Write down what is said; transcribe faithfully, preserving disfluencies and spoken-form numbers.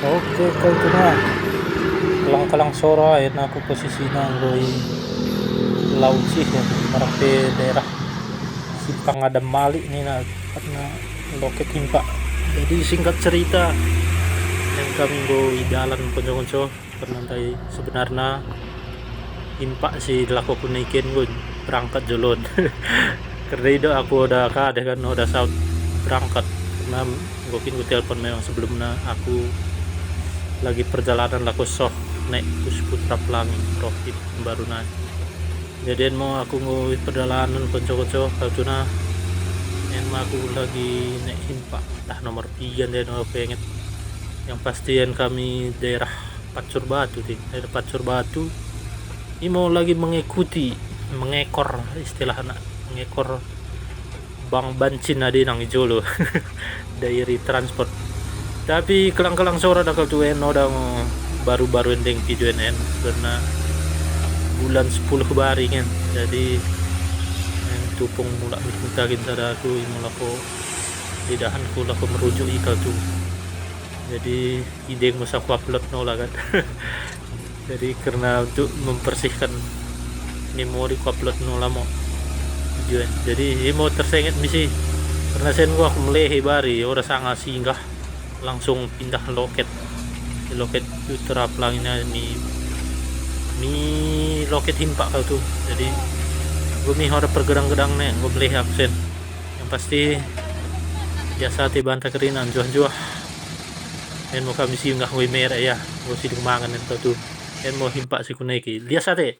Oke, kau tuna. Kelang-kelang sora, en aku posisina enggo i Lauci, ya, marang pe daerah Simpang Adam Malik nina, karna loket Impak. Jadi singkat cerita, en kami enggo i dalan konco-konco, karna ndai sebenarna Impak si lakoku nai ken enggo berangkat jolo on. Karna ido aku oda kadeh kan, oda saut berangkat. Karna enggo kin kutelpon memang sebelumna, aku lagi perjalanan lako soh naik bus Putra Pelangi, roh i pembaru nai. Jadi en mo aku enggo i perjalanan konco-konco, kau tuna, en mo aku lagi naik Impak, entah nomor piga ndai, oda kuinget. Yang pasti en kami daerah Pancur Batu, ti. Daerah Pancur Batu. Imo lagi mengikuti, mengekor istilahna, mengekor Bang Bancin ade nang i jolo. Dairi Transport. Tapi kelang-kelang sora da kau tuna, en oda ngo baru-baru en deng video en, en. Karna bulan sepuluh bari kan. Jadi en tupung mulak mi kuta kin sada aku, imo lako, idahanku lako merujuk i kau tuna. Jadi i deng mo sa kuupload nola kan. Jadi karna untuk membersihkan memori, kuupload nola mo video en. Jadi imo tersenget mi si. Karna sen enggo aku melihat bari, oda sanga singgah, langsung pindah loket. Loket Putra Pelangi nai mi, mi loket Impak kau tuna. Jadi enggo mi oda pergedang-gedang ne, enggo melihat aku sen. Yang pasti, lias ate banta karina, njuah-njuah. En mo kami singgah enggo i Merek ya, enggo sidung mangan en kau tuna. En mo Impak si kunai ki. Lias ate.